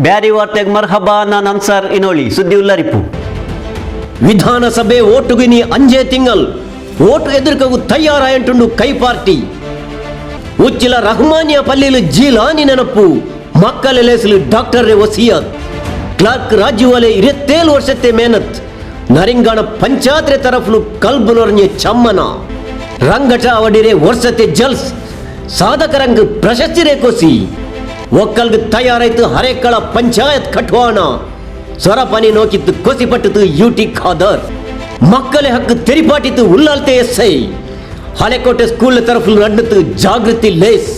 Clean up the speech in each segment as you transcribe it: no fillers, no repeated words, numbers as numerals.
Beary ವಾರ್ತೆಗ್ Marhaba. Non Ansar ಇನೋಳಿ. ಸುದ್ದಿ ಉಲ್ಲರಿಪು. ವಿಧಾನಸಭೆ ಓಟುಗಿನಿ ಅಂಜೆ ತಿಂಗಲ್. ಓಟು ಎದುರ್ಕವು ತಯಾರಾಯಂಟುಂಡು ಕೈ ಪಾರ್ಟಿ. ಉಚ್ಚಿಲ ರಹ್ಮಾನಿಯ ಪಲ್ಲಿಲು ಜೀಲಾನಿ ನೆನಪು ಮಕ್ಕಳೆಲೆಸಲು ಡಾಕ್ಟರ್ ವಸಿಯತ್. ಕ್ಲಾರ್ಕ್ ರಾಜೀವಲೆ 27 ವರ್ಷത്തെ ಮೇನತ್. ನರಿಂಗಾಣ ಪಂಚಾಯತ್ರೆ ತರಫ್ಲು ಕಲ್ಬುನೊರഞ്ഞ ಚಮ್ಮನ. ರಂಗಟ ಅವಡಿರೆ ವರ್ಷತೆ ಜಲ್ಸ್. ಸಾಧಕರಂಗ್ ಪ್ರಶಸ್ತಿ ರೇಕೋಸಿ. ಒಕ್ಕಲ್ಗ್ ತಯಾರಾಯ್ತು ಹರೇಕಳ ಪಂಚಾಯತ್ ಕಟ್ವಾಣ. ಸ್ವರಪನಿ ನೋಕಿತ್ತು ಕೊಸಿಪಟ್ಟಿತು ಯುಟಿ ಖಾದರ್. ಮಕ್ಕಳ ಹಕ್ಕು ತೆರಿಪಾಟಿತು ಉಲ್ಲಾಲ್ತೆ ಎಸ್ಐ. ಹಳೆಕೋಟೆ ಸ್ಕೂಲ್ ತರಫು ನಡ್ನತು ಜಾಗೃತಿ ಲೇಸ್.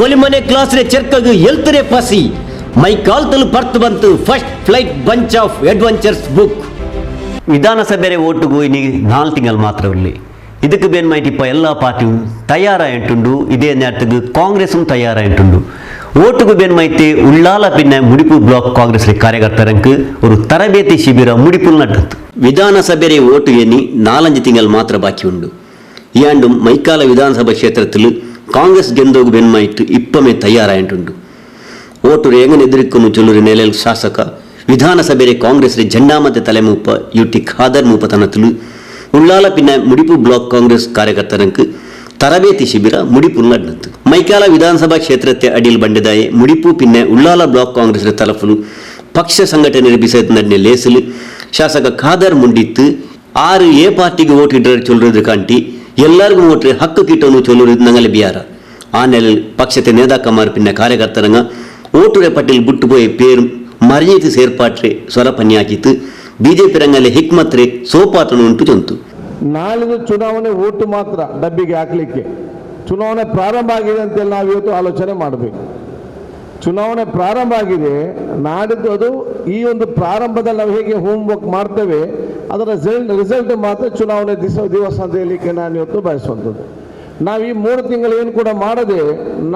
ಒಲಿಮನೆ ಕ್ಲಾಸ್ ರೇ ಚೆರ್ಕಗ್ ಎಲ್ತರೆ ಪಸಿ. ಮೈ ಕಾಲ್ತಲು ಪರ್ತು ಬಂತು First Flight Bunch of Adventures book. ವಿಧಾನಸಭೆ ಓಟುಗು ಇನಿ 4 ತಿಂಗಳು ಮಾತ್ರ ಉಲ್ಲಿ. ಇದಕ್ಕೆ ಬೇನ್ ಮಾಹಿತಿ ಎಲ್ಲ ಪಾರ್ಟಿಯು ತಯಾರಾಯುಂಟುಂಡು. ಇದೇ ನೇರத்துக்கு ಕಾಂಗ್ರೆಸ್ ತಯಾರಾಯುಂಟುಂಡು. ಓಟುಗು ಬೇನ್ ಮಾಹಿತಿ ಉಳ್ಳಾಲ ಪಿನ್ನ ಮುಡಿಪು ಬ್ಲಾಕ್ ಕಾಂಗ್ರೆಸ್ ಕಾರ್ಯಕರ್ತರಂಕ್ ಒಂದು ತರಬೇತಿ ಶಿಬಿರ ಮುಡಿಪುಲ್ ನಟ್ಟತ್ತು. ವಿಧಾನಸಭೆ ಓಟು ಎನ್ನಿ ನಾಲಂಜು ತಿಂಗಳು ಮಾತ್ರ ಬಾಕಿ ಉಂಡು. ಇಯಾಂಡು ಮೈಕಾಲ ವಿಧಾನಸಭಾ ಕ್ಷೇತ್ರത്തിൽ ಕಾಂಗ್ರೆಸ್ ಗೆಂದೋಗು ಬೆನ್ಮಾಯಿಟ್ಟು ಇಪ್ಪಮೆ ತಯಾರಾಯುಂಟುಂಡು. ಓಟು ಎಂಗನ ಎದುರಿಕ್ಕನು ಚೊಲ್ಲೂರು ನೆಲೆಲ್ ಶಾಸಕ, ವಿಧಾನಸಭೆ ಕಾಂಗ್ರೆಸ್ ಜೆಂಡಾಮತೆ ತಲೆಮೂಪ ಯುಟಿ ಖಾದರ್ ಮೂಪತನತುಲು ಉಳ್ಳಾಲ ಪಿನ್ನ ಮುಡಿಪು ಬ್ಲಾಕ್ ಕಾಂಗ್ರೆಸ್ ಕಾರ್ಯಕರ್ತರಂಕ್ ತರಬೇತಿ ಶಿಬಿರ ಮುಡಿಪು ನಡ್ನತ್ತು. ಮೈಕಾಲ ವಿಧಾನಸಭಾ ಕ್ಷೇತ್ರಕ್ಕೆ ಅಡಿಲ್ ಬಂಡೆದಾಯಿ ಮುಡಿಪು ಪಿನ್ನೆ ಉಳ್ಳಾಲ ಬ್ಲಾಕ್ ಕಾಂಗ್ರೆಸ್ ತಲಫುಲು ಪಕ್ಷ ಸಂಘಟನೆ ಬಿಸತ್ ನಡ್ನೆ ಲೇಸಲು ಶಾಸಕ ಖಾದರ್ ಮುಂಡಿತ್ತು. ಆರು ಎ ಪಾರ್ಟಿಗೆ ಓಟ್ ಇಡ್ರ ಚೊಲ್ಲುದು ಕಾಂಟಿ ಎಲ್ಲರಿಗೂ ಓಟ್ ಹಕ್ಕು ಕಿಟ್ಟೋನು ಚೊಲ್ಲುರು ನಂಗಲೆ ಬಿಯಾರ. ಆ ನೆಲೆ ಪಕ್ಷತೆ ನೇದಾಕಮಾರ್ ಪಿನ್ನ ಕಾರ್ಯಕರ್ತರಂಗ ಓಟುರೆ ಪಟೇಲ್ ಬುಟ್ಟು ಪೋಯಿ ಪೇರ್ ಮರಿಯಿತು ಸೇರ್ಪಾಟ್ರೆ ಸ್ವರ ಪನ್ಯಾಕಿತ್ತು ಬಿಜೆಪಿ ರಂಗಲೆ ಹಿಕ್ಮತ್ರೆ ಸೋಪಾತನು ಉಂಟು ಚೊಂತು. ನಾಳಿದ್ದು ಚುನಾವಣೆ ಓಟು ಮಾತ್ರ ಡಬ್ಬಿಗೆ ಹಾಕ್ಲಿಕ್ಕೆ ಚುನಾವಣೆ ಪ್ರಾರಂಭ ಆಗಿದೆ ಅಂತೇಳಿ ನಾವು ಇವತ್ತು ಆಲೋಚನೆ ಮಾಡಬೇಕು. ಚುನಾವಣೆ ಪ್ರಾರಂಭ ಆಗಿದೆ. ನಾಡಿದ್ದು ಅದು ಈ ಒಂದು ಪ್ರಾರಂಭದಲ್ಲಿ ನಾವು ಹೇಗೆ ಹೋಮ್ ವರ್ಕ್ ಮಾಡ್ತೇವೆ, ಅದರ ರಿಸಲ್ಟ್ ರಿಸಲ್ಟ್ ಮಾತ್ರ ಚುನಾವಣೆ ದಿವಸ ದಿವಸ ಅಂತ ಹೇಳಲಿಕ್ಕೆ ನಾನು ಇವತ್ತು ಬಯಸುವಂಥದ್ದು. ನಾವು ಈ 3 ತಿಂಗಳು ಏನು ಕೂಡ ಮಾಡದೆ,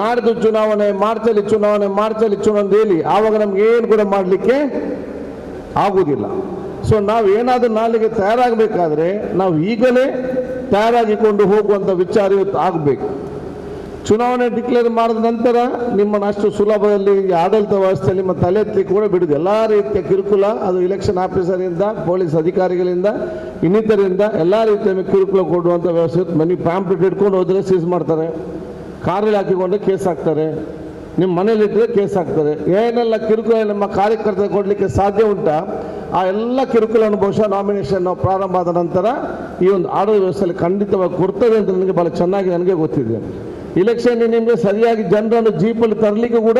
ನಾಡಿದ್ದು ಚುನಾವಣೆ, ಮಾರ್ಚಲ್ಲಿ ಚುನಾವಣೆ, ಮಾರ್ಚಲ್ಲಿ ಚುನಾವಣೆ ಅಂತ ಹೇಳಿ, ಆವಾಗ ನಮ್ಗೆ ಏನು ಕೂಡ ಮಾಡಲಿಕ್ಕೆ ಆಗುವುದಿಲ್ಲ. ಸೊ ನಾವು ಏನಾದರೂ ನಾಳೆಗೆ ತಯಾರಾಗಬೇಕಾದ್ರೆ ನಾವು ಈಗಲೇ ತಯಾರಾಗಿಕೊಂಡು ಹೋಗುವಂಥ ವಿಚಾರ ಇವತ್ತು ಆಗಬೇಕು. ಚುನಾವಣೆ ಡಿಕ್ಲೇರ್ ಮಾಡಿದ ನಂತರ ನಿಮ್ಮನ್ನು ಅಷ್ಟು ಸುಲಭದಲ್ಲಿ ಈ ಆಡಳಿತ ವ್ಯವಸ್ಥೆಯಲ್ಲಿ ನಿಮ್ಮ ತಲೆ ಎತ್ತಲಿಕ್ಕೆ ಕೂಡ ಬಿಡುದು. ಎಲ್ಲ ರೀತಿಯ ಕಿರುಕುಳ, ಅದು ಇಲೆಕ್ಷನ್ ಆಫೀಸರಿಂದ, ಪೊಲೀಸ್ ಅಧಿಕಾರಿಗಳಿಂದ, ಇನ್ನಿತರಿಂದ ಎಲ್ಲ ರೀತಿಯ ಕಿರುಕುಳ ಕೊಡುವಂಥ ವ್ಯವಸ್ಥೆ. ಮನೆ ಪ್ಯಾಂಪ್ಲೆಟ್ ಇಟ್ಕೊಂಡು ಹೋದರೆ ಸೀಸ್ ಮಾಡ್ತಾರೆ, ಕಾರಲ್ಲಿ ಹಾಕಿಕೊಂಡ್ರೆ ಕೇಸ್ ಹಾಕ್ತಾರೆ, ನಿಮ್ಮ ಮನೇಲಿ ಇಟ್ಟರೆ ಕೇಸ್ ಹಾಕ್ತಾರೆ. ಏನೆಲ್ಲ ಕಿರುಕುಳ ನಮ್ಮ ಕಾರ್ಯಕರ್ತರಿಗೆ ಕೊಡಲಿಕ್ಕೆ ಸಾಧ್ಯ ಉಂಟಾ, ಆ ಎಲ್ಲ ಕಿರುಕುಳವನ್ನು ಬಹುಶಃ ನಾಮಿನೇಷನ್ ನಾವು ಪ್ರಾರಂಭ ಆದ ನಂತರ ಈ ಒಂದು ಆಡಳಿತ ವ್ಯವಸ್ಥೆಯಲ್ಲಿ ಖಂಡಿತವಾಗಿ ಕೊಡ್ತದೆ ಅಂತ ನನಗೆ ಭಾಳ ಚೆನ್ನಾಗಿ ನನಗೆ ಗೊತ್ತಿದೆ. ಇಲೆಕ್ಷನ್ ನಿಮಗೆ ಸರಿಯಾಗಿ ಜನರನ್ನು ಜೀಪಲ್ಲಿ ತರಲಿಕ್ಕೆ ಕೂಡ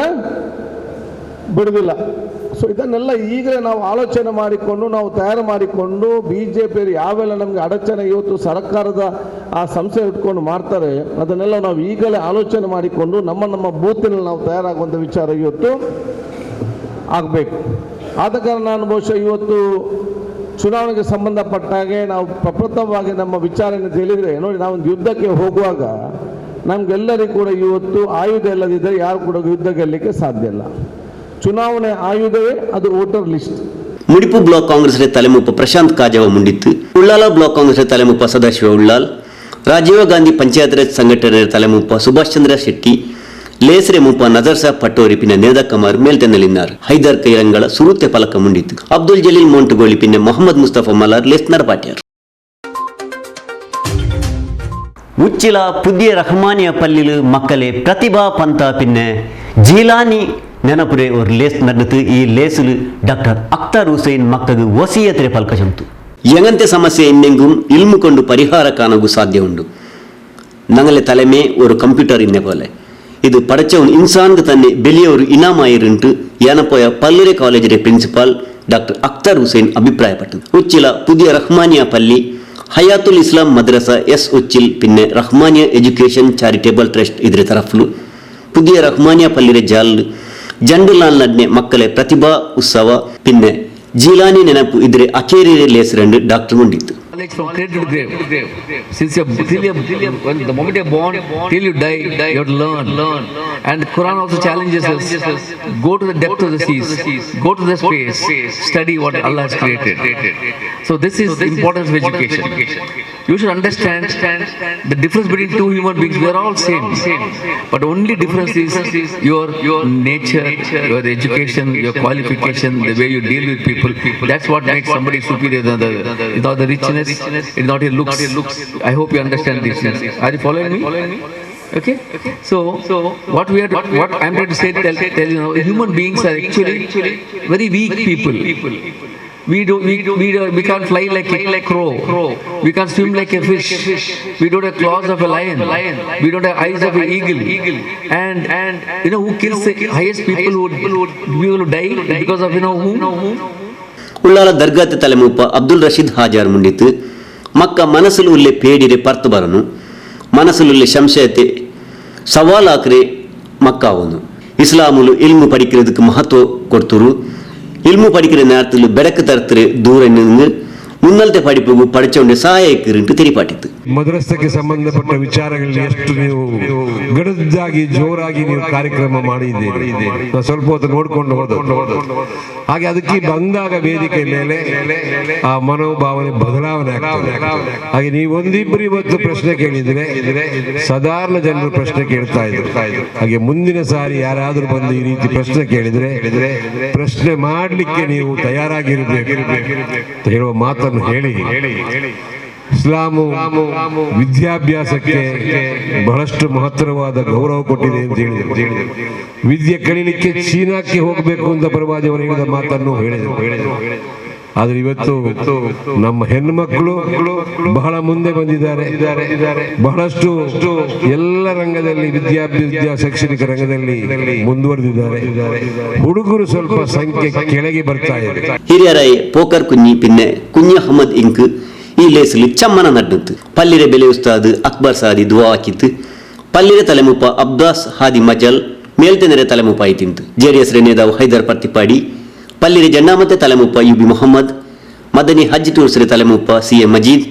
ಬಿಡುವುದಿಲ್ಲ. ಸೊ ಇದನ್ನೆಲ್ಲ ಈಗಲೇ ನಾವು ಆಲೋಚನೆ ಮಾಡಿಕೊಂಡು, ನಾವು ತಯಾರು ಮಾಡಿಕೊಂಡು, ಬಿಜೆಪಿಯವರು ಯಾವೆಲ್ಲ ನಮಗೆ ಅಡಚಣೆ ಇವತ್ತು ಸರ್ಕಾರದ ಆ ಸಂಸ್ಥೆ ಇಟ್ಕೊಂಡು ಮಾಡ್ತಾರೆ, ಅದನ್ನೆಲ್ಲ ನಾವು ಈಗಲೇ ಆಲೋಚನೆ ಮಾಡಿಕೊಂಡು ನಮ್ಮ ನಮ್ಮ ಬೂತಿನಲ್ಲಿ ನಾವು ತಯಾರಾಗುವಂಥ ವಿಚಾರ ಇವತ್ತು ಆಗಬೇಕು. ಆದ ಕಾರಣ ನಾನು ಬಹುಶಃ ಇವತ್ತು ಚುನಾವಣೆಗೆ ಸಂಬಂಧಪಟ್ಟ ಹಾಗೆ ನಾವು ಪ್ರಪ್ರಥಮವಾಗಿ ನಮ್ಮ ವಿಚಾರಣೆ ಹೇಳಿದರೆ, ನೋಡಿ, ನಾವು ಒಂದು ಯುದ್ಧಕ್ಕೆ ಹೋಗುವಾಗ ನಮಗೆಲ್ಲರಿಗೂ ಕೂಡ ಇವತ್ತು ಆಯುಧ ಇಲ್ಲದಿದ್ದರೆ ಯಾರು ಕೂಡ ಯುದ್ಧ ಗೆಲ್ಲಲಿಕ್ಕೆ ಸಾಧ್ಯ ಇಲ್ಲ. ಚುನಾವಣೆ ಆಯುಧವೇ ಅದು voter list. Mudipu block Congress ತಲೆಮುಪ್ಪ ಪ್ರಶಾಂತ್ ಕಾಜವ ಮುಂಡಿತ್ತು. ಉಳ್ಳಾಲ ಬ್ಲಾಕ್ ಕಾಂಗ್ರೆಸ್ ತಲೆಮುಪ್ಪ ಸದಾಶಿವ ಉಳ್ಳಾಲ್, ರಾಜೀವ್ ಗಾಂಧಿ ಪಂಚಾಯತ್ ರಾಜ್ ಸಂಘಟನೆ ತಲೆಮುಪ್ಪ ಸುಭಾಷ್ ಚಂದ್ರ ಶೆಟ್ಟಿ, ಲೇಸ್ರೆ ಮುಪ್ಪ ನಜರ್ ಸಾಬ್ ಪಟ್ಟೋರಿ ಪಿನ್ನ ನೇದಕಮಾರ್ ಮೇಲ್ತೆನ್ನಲಿನ್ನಾರ್. ಹೈದರ್ ಕೈರಂಗಳ ಸುರುತೆ ಫಲಕ ಮುಂಡಿತ್ತು. ಅಬ್ದುಲ್ ಜಲೀಲ್ ಮೋಂಟುಗೋಳಿ ಪಿನ್ನೆ ಮೊಹಮ್ಮದ್ ಮುಸ್ತಫಾ ಮಲಾರ್ ಲೇಸ್ ನರಪಾಟ್ಯಾರ್. ಉಚ್ಚಿಲ ಪುದ್ಯ ರಹಮಾನಿಯ ಪಲ್ಲಿಲು ಮಕ್ಕಳೇ ಪ್ರತಿಭಾ ಪಂತ ಪಿನ್ನೆ ಜೀಲಾನಿ ನೆನಪುರೆ ஒரு ಲೇಸ್ ನಡೆದು. ಈ ಲೇಸುಲು ಡಾಕ್ಟರ್ ಅಖ್ತರ್ ಹುಸೇನ್ ಮಕ್ಕಳು ವಸಿಯತ್ರೆ ಪಲ್ಕಶಂತು. ಎಂಗಂತೆ ಸಮಸ್ಯೆ ಇನ್ನೆಂಗುಂ ಇಲ್ಮುಕೊಂಡು ಪರಿಹಾರ ಕಾಣಗೂ ಸಾಧ್ಯ ಉಂಡು. ನಂಗಲೆ ತಲೆಮೇ ஒரு ಕಂಪ್ಯೂಟರ್ ಇನ್ನೆ ಪೋಲೆ. ಇದು ಪಡಚವನ್ ಇನ್ಸಾನ್ಗೆ ತನ್ನೆ ಬೆಲಿಯವರು ಇನಾಮಾಯಿರುಂಟು ಯಾನಪೋಯ ಪಲ್ಲುರೆ ಕಾಲೇಜಿನ ಪ್ರಿನ್ಸಿಪಾಲ್ ಡಾಕ್ಟರ್ ಅಖ್ತರ್ ಹುಸೇನ್ ಅಭಿಪ್ರಾಯಪಟ್ಟது. ಉಚ್ಚಿಲ ಪುದಿಯ ರಹ್ಮಾನಿಯ ಪಲ್ಲಿ ಹಯಾತುಲ್ ಇಸ್ಲಾಂ ಮದ್ರಸಾ ಎಸ್ ಉಚ್ಚಿಲ್ ಪಿನ್ನೆ ರಹ್ಮಾನಿಯ education charitable trust ಇದ್ರ ತರಫ್ಲು ಪುದಿಯ ರಹ್ಮಾನಿಯ ಪಲ್ಲಿರೆ ಜಾಲ್ ಜಂಡುಲಾಲ್ ನಡ್ನೆ ಮಕ್ಕಳ ಪ್ರತಿಭಾ ಉತ್ಸವ ಪಿನ್ನೆ ಜೀಲಾನಿ ನೆನಪು ಇದ್ರೆ ಅಕೇರಿ ಲೇಸರಂಡು doctor ಮುಂಡಿತ್ತು. From cradle to grave. Since you're, till you're, when the moment you're born, till you die, you have to learn. And the Quran also challenges us, go to the depth of the seas, go to the space, study what Allah has created. So this is the importance of education. You should understand the difference between two human beings. We are all same, but only difference is your nature, your education, your qualification, the way you deal with people. That's what makes somebody superior than the other. It's not the richness, it's not your looks. I hope you understand these things. Are you following me? Okay. So what we are, what I'm trying to say, tell you now, human beings are actually very weak people. We do, we can't fly like a crow. We can't swim like a fish. We don't have claws of a lion. We don't have eyes of an eagle. And you know who kills the highest people who die because of you know whom? Ullal ದರ್ಗಾತೆ ತಲೆಮೂಪ ಅಬ್ದುಲ್ ರಶೀದ್ ಹಾಜಾರ್ ಮುಂಡಿತು ಮಕ್ಕ ಮನಸ್ಸಲು ಉಲ್ಲೆ ಪೇಡಿರೆ ಪರ್ತು ಬರನು ಮನಸ್ಸಲುಲ್ಲೆ ಸಂಶಯತೆ ಸವಾಲಾಕ್ರೆ ಮಕ್ಕಾವನು ಇಸ್ಲಾಮುಲು ಇಲ್ಮು ಪಡಿக்கிறதுக்கு ಮಹತ್ವ ಕೊಡ್ತರು ಇಲ್ಮು ಪಡಿக்கிற நேரத்தில் ಬೆಡಕು ತರ್ತರೆ ದೂರ ನಿಂದು ಮುನ್ನಲ್ತೆ படிப்புக்கு ಪಡಚೊಂಡೆ ಸಹಾಯಕರಿಂಟು ತೆರಿಪಾಟಿತ್ತು. ಮದ್ರಸಕ್ಕೆ ಸಂಬಂಧಪಟ್ಟ ವಿಚಾರಗಳಲ್ಲಿ ಎಷ್ಟು ನೀವು ಗಡದ್ದಾಗಿ ಜೋರಾಗಿ ನೀವು ಕಾರ್ಯಕ್ರಮ ಮಾಡಿದ್ದೀರಿ, ನಾನು ಸ್ವಲ್ಪ ಹೊತ್ತು ನೋಡ್ಕೊಂಡು ಹೋದ ಹಾಗೆ ಅದಕ್ಕೆ ಬಂದಾಗ ವೇದಿಕೆ ಮೇಲೆ ಆ ಮನೋಭಾವನೆ ಬದಲಾವಣೆ ಆಗ್ತದೆ. ಹಾಗೆ ನೀವು ಒಂದಿಬ್ಬರು ಇವತ್ತು ಪ್ರಶ್ನೆ ಕೇಳಿದ್ರೆ ಸಾಧಾರಣ ಜನರು ಪ್ರಶ್ನೆ ಕೇಳ್ತಾ ಇದ್ರು. ಹಾಗೆ ಮುಂದಿನ ಸಾರಿ ಯಾರಾದರೂ ಬಂದು ಈ ರೀತಿ ಪ್ರಶ್ನೆ ಕೇಳಿದ್ರೆ ಪ್ರಶ್ನೆ ಮಾಡಲಿಕ್ಕೆ ನೀವು ತಯಾರಾಗಿರ್ಬೇಕು ಅಂತ ಹೇಳುವ ಮಾತನ್ನು ಹೇಳಿ, ಇಸ್ಲಾಮು ವಿದ್ಯಾಭ್ಯಾಸಕ್ಕೆ ಬಹಳಷ್ಟು ಮಹತ್ತರವಾದ ಗೌರವ ಕೊಟ್ಟಿದೆ ಅಂತ ಹೇಳಿದರು. ವಿದ್ಯೆ ಕಲೀಲಿಕ್ಕೆ ಚೀನಾಕ್ಕೆ ಹೋಗಬೇಕು ಅಂತ ಪ್ರವಾದಿಯವರು ಹೇಳಿದ ಮಾತನ್ನು ಹೇಳಿದರು. ಆದ್ರೆ ಇವತ್ತು ನಮ್ಮ ಹೆಣ್ಮಕ್ಳು ಬಹಳ ಮುಂದೆ ಬಂದಿದ್ದಾರೆ. ಬಹಳಷ್ಟು ಎಲ್ಲ ರಂಗದಲ್ಲಿ ವಿದ್ಯಾ ಶೈಕ್ಷಣಿಕ ರಂಗದಲ್ಲಿ ಮುಂದುವರೆದಿದ್ದಾರೆ. ಹುಡುಗರು ಸ್ವಲ್ಪ ಸಂಖ್ಯೆ ಕೆಳಗೆ ಬರ್ತಾ ಇದೆ. ಹಿರಿಯರಾಯ ಪೋಕರ್ ಕುഞ്ഞಿ ಪಿನ್ನೆ ಕುഞ്ഞി ಅಹಮದ್ ಇಂಕ್ ಈ ಲೇಸಲು ಚಮ್ಮನ ನಡ್ಡುತ್ತು. ಪಲ್ಲಿರೆ ಬೆಲೆ ಉಸ್ತಾದ್ ಅಕ್ಬರ್ ಸಾದಿ ದುವಾ ಹಾಕಿತ್ತು. ಪಲ್ಲಿರೆ ತಲೆಮುಪ್ಪ ಅಬ್ದಾಸ್ ಹಾದಿ ಮಜಲ್ ಮೇಲ್ತೆನೆರೆ ತಲೆಮುಪ್ಪ ಆಯ್ತಿಂತು. ಜೆಡಿಎಸ್ ನೇದಾವು ಹೈದರ್ ಪರ್ತಿಪಾಡಿ, ಪಲ್ಲಿರೆ ಜನ್ನಾಮತೆ ತಲೆಮುಪ್ಪ you B Mohammed, Madani Haj ಟೂರ್ಸ್ರೆ ತಲೆಮುಪ್ಪ C A ಮಜೀದ್,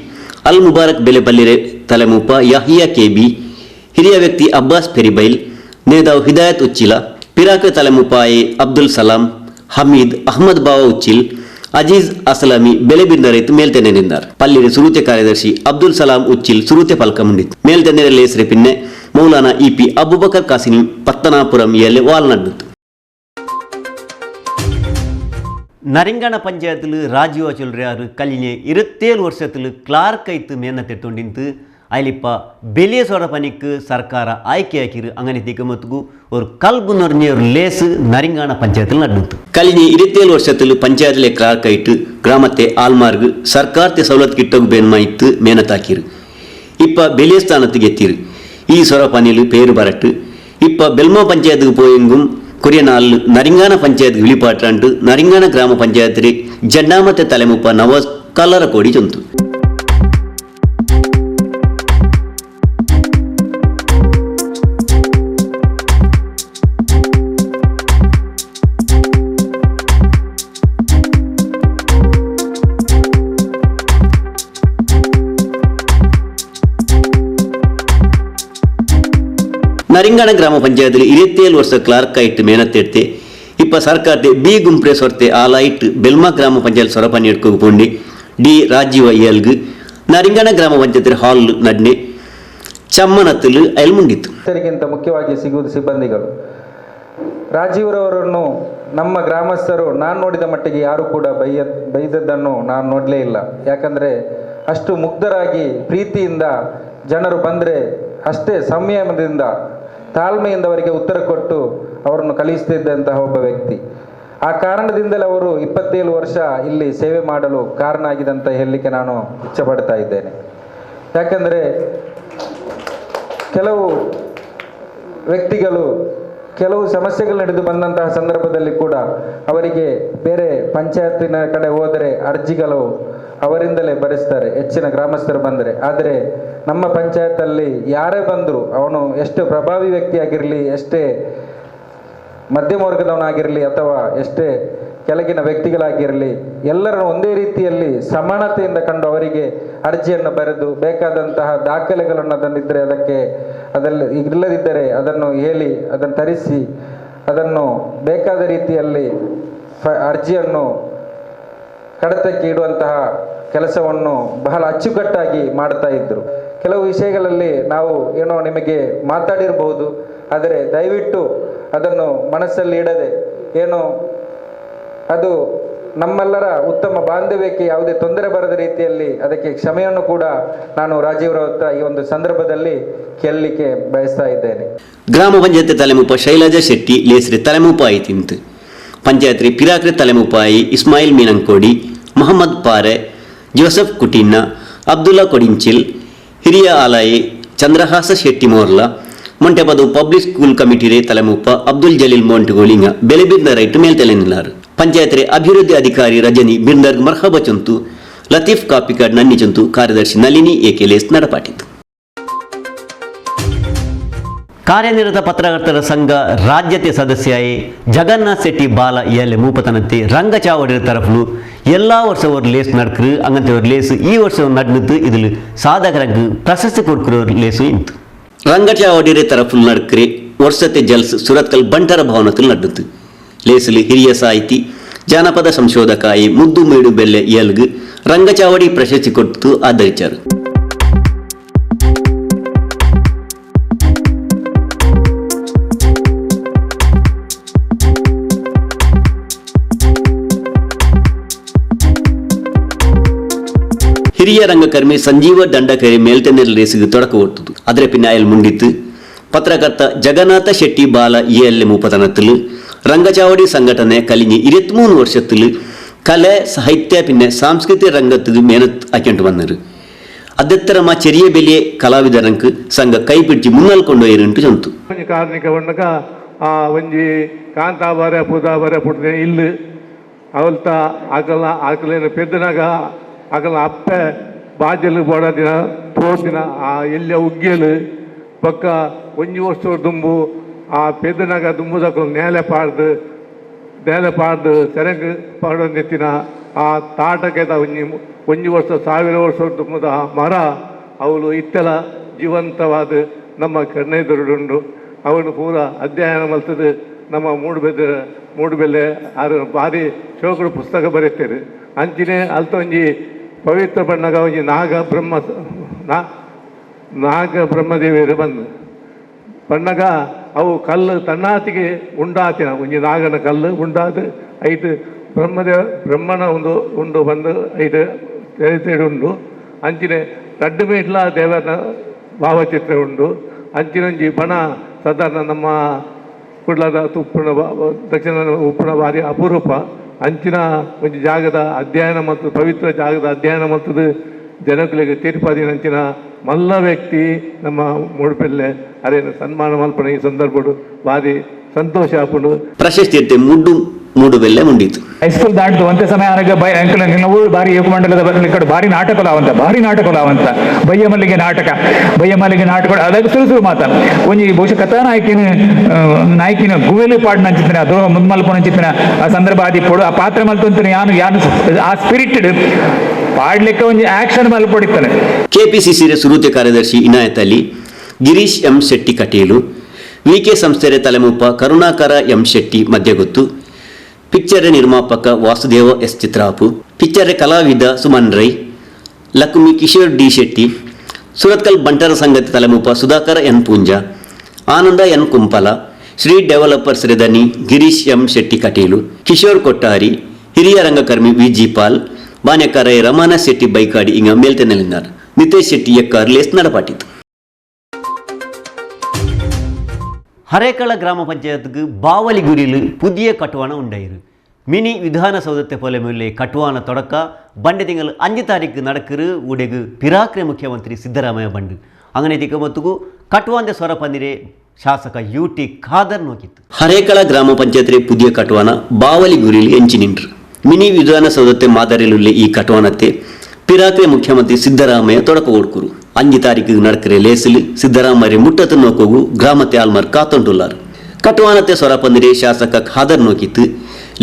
ಅಲ್ ಮುಬಾರಕ್ ಬೆಲೆ ಪಲ್ಲಿರೆ ತಲೆಮುಪ್ಪ ಯಾಹಿಯಾ ಕೆ ಬಿ, ಹಿರಿಯ ವ್ಯಕ್ತಿ ಅಬ್ಬಾಸ್ ಫೆರಿಬೈಲ್, ನೇದಾವು ಹಿದಾಯತ್ ಉಚ್ಚಿಲ, ಪಿರಾಕ ತಲೆಮುಪ್ಪ ಎ ಅಬ್ದುಲ್ ಸಲಾಂ, ಹಮೀದ್ ಅಹ್ಮದ್ ಬಾವ ಉಚ್ಚಿಲ್, ಅಜೀಜ್ ಅಸಲಾಮಿ ಬೆಲೆ ಬಿಂದರೈತು ಮೇಲ್ತೆನೆ ನಿಂದಾರ್. ಪಲ್ಲಿರೆ ಸುರೂತೆ ಕಾರ್ಯದರ್ಶಿ ಅಬ್ದುಲ್ ಸಲಾಂ ಉಚ್ಚಿಲ್ ಸುರೂತೆ ಪಲ್ಕ ಮುಂಡಿತ್ತು. ಮೇಲ್ತೆನೆರೆ ಲೇಸ್ರೆ ಪಿನ್ನೆ ಮೌಲಾನಾ ಇಪಿ ಅಬುಬಕರ್ ಕಾಸಿನಿ ಪತ್ತನಾಪುರಂ ಎಲೆ ವಾಲ್ ನಡ್ಡುತ್ತು. ನರಿಂಗಣ ಪಂಚಾಯತ್ಲು ರಾಜೀವ ಚೊಲ್ರಿಯಾರು ಕಲಿನೆ 27 ವರ್ಷത്തിൽ ಕ್ಲಾರ್ಕ್ ಐತು ಮೇನತ್ತೆತ್ತೊಂಡಿಂತು ಅಯ್ಲಿಪ್ಪ ಬೆಲಿಯ ಸೊರಪನಿക്ക് ಸರ್ಕಾರ ಆಯ್ಕೆ ಹಾಕಿರು. അങ്ങനെ തിക്കുമത്തുക്കു ഒരു കൽബ് നിറഞ്ഞ ഒരു ലേസ് നരിങ്ങാണ പഞ്ചായത്തിൽ നടന്നു. കഴിഞ്ഞ 27 വർഷത്തിൽ പഞ്ചായത്തിലെ ക്ലാർക്കായിട്ട് ഗ്രാമത്തെ ആൾമാർക്ക് സർക്കാരത്തെ സൗലത്ത് കിട്ടുക ಬೇನ್ಮಾಯಿತ್ತು മേനത്താക്കിರು. ഇപ്പ ಬೆಲಿಯ സ്ഥാനத்துக்கு എത്തിರು. ഈ സൊറപ്പനിൽ പേര് പറട്ട് ഇപ്പ ബെൽമോ പഞ്ചായத்துக்கு പോയെങ്കും കൊറിയ നാളിൽ നരിങ്ങാന പഞ്ചായത്ത് വിളിപ്പാട്ടാണ്ട് നരിങ്ങാന ഗ്രാമപഞ്ചായത്തിലെ ജണ്ടാമത്തെ തലമുപ്പ നവാസ് കല്ലറക്കോടി ചൊന്തു. നരിങ്ങാന ഗ്രാമപഞ്ചായത്തിൽ 27 വർഷ ക്ലാർക്കായിട്ട് മേനത്തെടുത്ത് ഇപ്പ സർക്കാരത്തെ ബി ಗುಂಪ್ರೆ ಸೊರ್ತೆ ಆಲಾಯಿಟ್ ಬೆಲ್ಮ ಗ್ರಾಮ ಪಂಚಾಯತ್ ಸೊರಪನಿ ಎಡ್ಕೋಗಿ ಪೋಂಡಿ ಡಿ ರಾಜೀವ ಇಯಲ್ಗ್ ನರಿಂಗಣ ಗ್ರಾಮ ಪಂಚಾಯತ್ ಹಾಲ್ ನಡ್ನೆ ಚಮ್ಮನತ್ತಲು ಅಯಲ್ ಮುಂಡಿತ್ತು. ರೈತರಿಗಿಂತ ಮುಖ್ಯವಾಗಿ ಸಿಗುವುದು ಸಿಬ್ಬಂದಿಗಳು. ರಾಜೀವ್ರವರನ್ನು ನಮ್ಮ ಗ್ರಾಮಸ್ಥರು ನಾನು ನೋಡಿದ ಮಟ್ಟಿಗೆ ಯಾರು ಕೂಡ ಬೈದದ್ದನ್ನು ನಾನು ನೋಡಲೇ ಇಲ್ಲ. ಯಾಕಂದರೆ ಅಷ್ಟು ಮುಗ್ಧರಾಗಿ ಪ್ರೀತಿಯಿಂದ ಜನರು ಬಂದರೆ ಅಷ್ಟೇ ಸಂಯಮದಿಂದ ತಾಳ್ಮೆಯಿಂದ ಅವರಿಗೆ ಉತ್ತರ ಕೊಟ್ಟು ಅವರನ್ನು ಕಳಿಸ್ತಿದ್ದಂತಹ ಒಬ್ಬ ವ್ಯಕ್ತಿ. ಆ ಕಾರಣದಿಂದಲೇ ಅವರು 27 ವರ್ಷ ಇಲ್ಲಿ ಸೇವೆ ಮಾಡಲು ಕಾರಣ ಆಗಿದೆ ಅಂತ ಹೇಳಲಿಕ್ಕೆ ನಾನು ಇಚ್ಛೆಪಡ್ತಾ ಇದ್ದೇನೆ. ಯಾಕಂದರೆ ಕೆಲವು ವ್ಯಕ್ತಿಗಳು ಕೆಲವು ಸಮಸ್ಯೆಗಳು ನಡೆದು ಬಂದಂತಹ ಸಂದರ್ಭದಲ್ಲಿ ಕೂಡ ಅವರಿಗೆ ಬೇರೆ ಪಂಚಾಯತಿನ ಕಡೆ ಹೋದರೆ ಅರ್ಜಿಗಳು ಅವರಿಂದಲೇ ಭರಿಸ್ತಾರೆ ಹೆಚ್ಚಿನ ಗ್ರಾಮಸ್ಥರು ಬಂದರೆ. ಆದರೆ ನಮ್ಮ ಪಂಚಾಯತಲ್ಲಿ ಯಾರೇ ಬಂದರೂ ಅವನು ಎಷ್ಟು ಪ್ರಭಾವಿ ವ್ಯಕ್ತಿಯಾಗಿರಲಿ, ಎಷ್ಟೇ ಮಧ್ಯಮ ವರ್ಗದವನಾಗಿರಲಿ, ಅಥವಾ ಎಷ್ಟೇ ಕೆಳಗಿನ ವ್ಯಕ್ತಿಗಳಾಗಿರಲಿ ಎಲ್ಲರನ್ನು ಒಂದೇ ರೀತಿಯಲ್ಲಿ ಸಮಾನತೆಯಿಂದ ಕಂಡು ಅವರಿಗೆ ಅರ್ಜಿಯನ್ನು ಬರೆದು ಬೇಕಾದಂತಹ ದಾಖಲೆಗಳನ್ನು ಅದನ್ನಿದ್ದರೆ ಅದಕ್ಕೆ ಅದರಲ್ಲಿ ಇಲ್ಲದಿದ್ದರೆ ಅದನ್ನು ಹೇಳಿ ಅದನ್ನು ತರಿಸಿ ಅದನ್ನು ಬೇಕಾದ ರೀತಿಯಲ್ಲಿ ಅರ್ಜಿಯನ್ನು ಕಡತಕ್ಕೆ ಇಡುವಂತಹ ಕೆಲಸವನ್ನು ಬಹಳ ಅಚ್ಚುಕಟ್ಟಾಗಿ ಮಾಡ್ತಾ ಇದ್ದರು. ಕೆಲವು ವಿಷಯಗಳಲ್ಲಿ ನಾವು ಏನೋ ನಿಮಗೆ ಮಾತಾಡಿರಬಹುದು, ಆದರೆ ದಯವಿಟ್ಟು ಅದನ್ನು ಮನಸ್ಸಲ್ಲಿ ಇಡದೆ ಏನೋ ಅದು ನಮ್ಮೆಲ್ಲರ ಉತ್ತಮ ಬಾಂಧವ್ಯಕ್ಕೆ ಯಾವುದೇ ತೊಂದರೆ ಬರದ ರೀತಿಯಲ್ಲಿ ಅದಕ್ಕೆ ಕ್ಷಮೆಯನ್ನು ಕೂಡ ನಾನು ರಾಜೀವ್ರವರ ಹತ್ರ ಈ ಒಂದು ಸಂದರ್ಭದಲ್ಲಿ ಕೇಳಲಿಕ್ಕೆ ಬಯಸ್ತಾ ಇದ್ದೇನೆ. ಗ್ರಾಮ ಪಂಚಾಯತ್ ತಲೆಮುಪ್ಪ ಶೈಲಜಾ ಶೆಟ್ಟಿ ಲೇಸ್ರಿ ತಲೆಮುಪ್ಪಾಯಿ ತಿಂತು ಪಂಚಾಯತ್ರಿ ಪಿರಾಕ್ರಿ ತಲೆಮುಪ್ಪಾಯಿ ಇಸ್ಮಾಯಿಲ್ ಮೀನಂಕೋಡಿ, ಮೊಹಮ್ಮದ್ ಪಾರೆ, ಜೋಸೆಫ್ ಕುಟಿನ್ನ, ಅಬ್ದುಲ್ಲಾ ಕೊಡಿಂಚಿಲ್, ಹಿರಿಯ ಆಲಾಯಿ ಚಂದ್ರಹಾಸ ಶೆಟ್ಟಿ ಮೋರ್ಲಾ, ಮೊಂಟೆಪದು ಪಬ್ಲಿಕ್ ಸ್ಕೂಲ್ ಕಮಿಟಿರೆ ತಲೆಮುಪ್ಪ ಅಬ್ದುಲ್ ಜಲೀಲ್ ಮೊಂಟುಗೋಲಿಂಗ ಬೆಲೆಬಿರ್ನ ರೈಟ್ ಮೇಲ್ತಲೆನಿಲ್ಲಾರು. ಪಂಚಾಯತ್ರೆ ಅಭಿವೃದ್ಧಿ ಅಧಿಕಾರಿ ರಜನಿ ಬಿರ್ದರ್ಗ್ ಮರ್ಹಬ ಚಂತು, ಲತೀಫ್ ಕಾಪಿಕಾಡ್ ನನ್ನಿ ಚಂತು, ಕಾರ್ಯದರ್ಶಿ ನಳಿನಿ ಏಕೆಲೇಸ್ ನಡಪಾಟಿತು. ಕಾರ್ಯನಿರತ ಪತ್ರಕರ್ತರ ಸಂಘ ರಾಜ್ಯತೆ ಸದಸ್ಯಾಯಿ ಜಗನ್ನಾಥ್ ಶೆಟ್ಟಿ ಬಾಲ ಎಲೆ ಮೂಪತನಂತೆ ರಂಗಚಾವಡಿರ ತರಫುಲು ಎಲ್ಲ ವರ್ಷ ஒரு ಲೇಸ್ ನಡ್ಕರು ಅಂಗಂತೆ ஒரு ಲೇಸ್ ಈ ವರ್ಷ ನಡ್ನದ್ದು ಇದಿಲ್ ಸಾಧಕರಂಗ್ ಪ್ರಶಸ್ತಿ ಕೊಡ್ಕರು ಲೇಸು ಇಂತು. ರಂಗಚಾವಡಿರ ತರಫುಲು ನಡ್ಕರೆ ವರ್ಷತೆ ಜಲ್ಸ್ ಸುರತ್ಕಲ್ ಬಂಟರ ಭವನത്തിൽ ನಡ್ನದ್ದು ಲೇಸಲು ಹಿರಿಯ ಸಾಹಿತಿ ಜಾನಪದ ಸಂಶೋಧಕಾಯಿ ಮುದ್ದು ಮೇಡು ಬೆಲ್ಲೆ ಎಲ್ಗ್ ರಂಗಚಾವಡಿ ಪ್ರಶಸ್ತಿ ಕೊಟ್ಟು ಆದರಿಚಾರು. ಹಿರಿಯ ರಂಗಕರ್ಮಿ ಸಂಜೀವ ದಂಡಕರಿ ಮೇಲ್ತೆನ್ನೆಲ್ ರೇಸಿಗೆ ತೊಡಕ ಒಟ್ಟುದು ಅದರ ಪಿನ್ನಾಯಲ್ ಮುಂಡಿತ್ತು. ಪತ್ರಕರ್ತ ಜಗನ್ನಾಥ ಶೆಟ್ಟಿ ಬಾಲ ಎಲ್ ಮೂಪತನത്തിൽ ರಂಗಚಾವಡಿ ಸಂಘಟನೆ ಕಲಿഞ്ഞ് 23 ವರ್ಷത്തിൽ ಕಲೆ ಸಾಹಿತ್ಯ പിന്നെ ಸಾಂಸ್ಕೃತಿಕ ರಂಗತ್ತಿಗೆ ಮೇನತ್ ಹಾಕ್ಯಂಟು ಬಂದರು. ಅದ್ದೆತ್ತರಮ ಚೆರಿಯ ಬೆಲೆಯ ಕಲಾವಿದರಂಕ್ ಸಂಘ ಕೈ ಪಿಡಿಚಿ ಮುನ್னால் ಕೊಂಡೊಯ್ಯರುಂಟು ಚಂತು. ಕಾರ್ಮಿಕ ಬಣ್ಣಕ ಆ ಒಂಜಿ ಕಾಂತಾಬಾರೆ ಪೂದಾಬಾರೆ ಪುಟ್ಟನೆ ಇಲ್ಲು ಅವಲ್ತ ಅಗಲ ಅಗಲೇನು ಪೆದ್ದನಾಗ ಅಗಲ ಅಪ್ಪೆ ಬಾಜಲು ಬೋಡ ದಿನ ತೋರ್ದಿನ ಆ ಎಲ್ಲ ಉಗ್ಗೆಲು ಬೊಕ್ಕ ಒಂಜಿ ವರ್ಷ ದುಂಬು ಆ ಪೆದ್ದನಾಗ ದುಂಬುದಕಲು ನೇಲೆ ಪಾಡ್ದು ನೇಲೆ ಪಾಡ್ದು ಸೆರಂಗ್ ಪಾಡೊಂದಿತ್ತಿನ ಆ ತಾಟಕೆದ ಒಂಜಿ ಒಂಜಿ ವರ್ಷ 1000 ವರ್ಷ ದುಂಬುದ ಮರ ಅವಳು ಇತ್ತೆಲ ಜೀವಂತವಾದ ನಮ್ಮ ಕಣ್ಣೆದುರುಡುಂಡು. ಅವನು ಪೂರ ಅಧ್ಯಯನ ಮಲ್ತದು ನಮ್ಮ ಮೂಡುಬೆಲ್ಲೆ ಆರು ಭಾರಿ ಶೋಕಡು ಪುಸ್ತಕ ಬರೀತಾರೆ. ಅಂಚಿನೆ ಅಲ್ತ ಒಂಜಿ ಪವಿತ್ರ ಬಣ್ಣಗ ಒಂಜಿ ನಾಗ ಬ್ರಹ್ಮ ನಾಗ ಬ್ರಹ್ಮದೇವಿಯರು ಬಂದು ಬಣ್ಣಗ ಅವು ಕಲ್ಲು ತನ್ನಾತಿಗೆ ಉಂಡಾತಿನ ಒಂಜಿ ನಾಗನ ಕಲ್ಲು ಉಂಡಾದ ಐದು ಬ್ರಹ್ಮದೇವ ಬ್ರಹ್ಮನ ಒಂದು ಉಂಡು ಬಂದು ಐದು ಚರಿತ್ರೆ ಉಂಡು. ಅಂಚಿನೆ ರಡ್ಡು ಮೇಟ್ಲ ದೇವರ ಭಾವಚಿತ್ರ ಉಂಡು. ಅಂಚಿನೊಂಜಿ ಬಣ ಸಾಧಾರಣ ನಮ್ಮ ಕುಡ್ಲದ ತುಪ್ಪುಣ ದಕ್ಷಿಣ ಉಪ್ಪುಣ ಭಾರಿ ಅಪರೂಪ. ಅಂಚಿನ ಒಂಜಿ ಜಾಗದ ಅಧ್ಯಯನ ಮತ್ತು ಪವಿತ್ರ ಜಾಗದ ಅಧ್ಯಯನ ಮಲ್ತದು ಜನಕುಲೆಗ್ ತೀರ್ಪಾದಿನ ಅಂಚಿನ ಮಲ್ಲ ವ್ಯಕ್ತಿ ನಮ್ಮ ಮೂಡುಪೆಲ್ಲೆ ಅರೇನ ಸನ್ಮಾನ ಮಲ್ಪಣ ಈ ಸಂದರ್ಭಡು ಭಾರಿ ಸಂತೋಷ ಆಪುಂಡು. ಪ್ರಶಸ್ತಿ ಇತ್ತೆ ಮುಡ್ಡು ಮೂಡುಬೆಲ್ಲೆ ಮುಂಡಿತು. ಹೈಸ್ಕೂಲ್ ದಾಟ್ದು ಒಂತೆ ಸಮಯ ಆನಗ ಬೈ ಅಂಕಲ್ ನಾವು ಬಾರಿ ಏಕಮಂಡಲದ ಕಡೆ ಭಾರಿ ನಾಟಕಲಾವಂತ ಭಾರಿ ನಾಟಕಲಾವಂತ ಬಯ್ಯಮಲ್ಲಿಗೆ ನಾಟಕ ಬಯ್ಯಮಲ್ಲಿಗೆ ನಾಟಕ ಅದಾಗ ಸುರು ಸುರು ಮಾತ ಒಂಜಿ ಬಹುಶಃ ಕಥಾನಾಯಕಿನ ನಾಯಕಿನ ಗುವೆಲು ಪಾಡ್ನ ಅಂಚಿತ್ತಿನ ದ್ರೋಹ ಮುಂದ್ಮಲ್ಪನ ಅಂಚಿತ್ತಿನ ಆ ಸಂದರ್ಭ ಆದಿ ಪೊಡು ಆ ಪಾತ್ರ ಮಲ್ತಂತ ಯಾನು ಯಾನು ಆ ಸ್ಪಿರಿಟ್ ಪಾಡ್ಲಿಕ್ಕೆ ಒಂಜಿ ಆಕ್ಷನ್ ಮಲ್ಪೊಡಿತ್ತಾನೆ. ಕೆಪಿಸಿಸಿ ಸುರೂತೆ ಕಾರ್ಯದರ್ಶಿ ಇನಾಯತ್ ಅಲಿ, ಗಿರೀಶ್ ಎಂ ಶೆಟ್ಟಿ ಕಟೀಲು, ವಿಕೆ ಸಂಸ್ಥೆಯ ತಲೆಮುಪ್ಪ ಕರುಣಾಕರ ಎಂ ಶೆಟ್ಟಿ ಮಧ್ಯಗೊತ್ತು, ಪಿಕ್ಚರ್ ನಿರ್ಮಾಪಕ ವಾಸುದೇವ ಎಸ್ ಚಿತ್ರಾಪು, ಪಿಕ್ಚರ್ ಕಲಾವಿದ ಸುಮನ್ ರೈ, ಲಕ್ಷ್ಮಿ ಕಿಶೋರ್ ಡಿ ಶೆಟ್ಟಿ, ಸುರತ್ಕಲ್ ಬಂಟರ ಸಂಘದ ತಲೆಮುಪ್ಪ Sudhakar N Poonja, Ananda N Kumpala, Shri developers ರೆದನಿ Girish M Shetty Kateel, Kishore Kottari, ಹಿರಿಯ ರಂಗಕರ್ಮಿ V G Pal, ಬಾನ್ಯಕಾರ ರಮಾನ Shetty Baikady ಇಂಗ ಮೇಲ್ತೆನೆಲಿನಾರ್. ನಿತೇಶ್ ಶೆಟ್ಟಿ ಎಕ್ಕಾರ್ ಲೇಸ್ ನಡಪಾಟಿತು. ಹರೇಕಳ ಗ್ರಾಮ ಪಂಚಾಯತ್ಗೆ ಬಾವಲಿಗುರಿಲು ಪುದಿಯ ಕಟ್ವಾಣ ಉಂಡಾಯಿರು. ಮಿನಿ ವಿಧಾನಸೌಧത്തെ പോലെ ಮೇಲೆ ಕಟ್ವಾಣ ತೊಡಕ ಬಂಡೆ ತಿಂಗಳು 5 ತಾರೀಕು നടക്കರು ಉಡೆಗು ಪಿರಾಕ್ರೆ ಮುಖ್ಯಮಂತ್ರಿ ಸಿದ್ದರಾಮಯ್ಯ ಬಂಡು അങ്ങനെ ತಿಕ್ಕಮತ್ತುಗು ಕಟ್ವಾಂದೆ ಸ್ವರಪಂದಿರೆ ಶಾಸಕ ಯು ಟಿ ಖಾದರ್ ನೋಕಿತ್ತು. ಹರೇಕಳ ಗ್ರಾಮ ಪಂಚಾಯತ್ರೆ ಪುದಿಯ ಕಟ್ವಾನ ಬಾವಲಿಗುರಿಲು ಎಂಚಿ ನಿಂಟ್ರು. ಮಿನಿ ವಿಧಾನಸೌಧತೆ ಮಾದರಿಲುಳ್ಳೆ ಈ ಕಟ್ವಾನತೆ ಪಿರಾಕ್ರೆ ಮುಖ್ಯಮಂತ್ರಿ ಸಿದ್ದರಾಮಯ್ಯ ತೊಡಕ ಕೊಡ್ಕುರು. 5 ತಾರೀಕು നടക്കರೆ ಲೇಸಲು ಸಿದ್ದರಾಮಯ್ಯ ಮುಟ್ಟತು ನೋಕೋಗು ಗ್ರಾಮತೆ ಆಲ್ಮರ್ ಕಾತೊಂಡುಲ್ಲಾರು. ಕಟ್ವಾನತೆ ಸ್ವರಪಂದಿರೆ ಶಾಸಕ ಖಾದರ್ ನೋಕಿತ್ತು.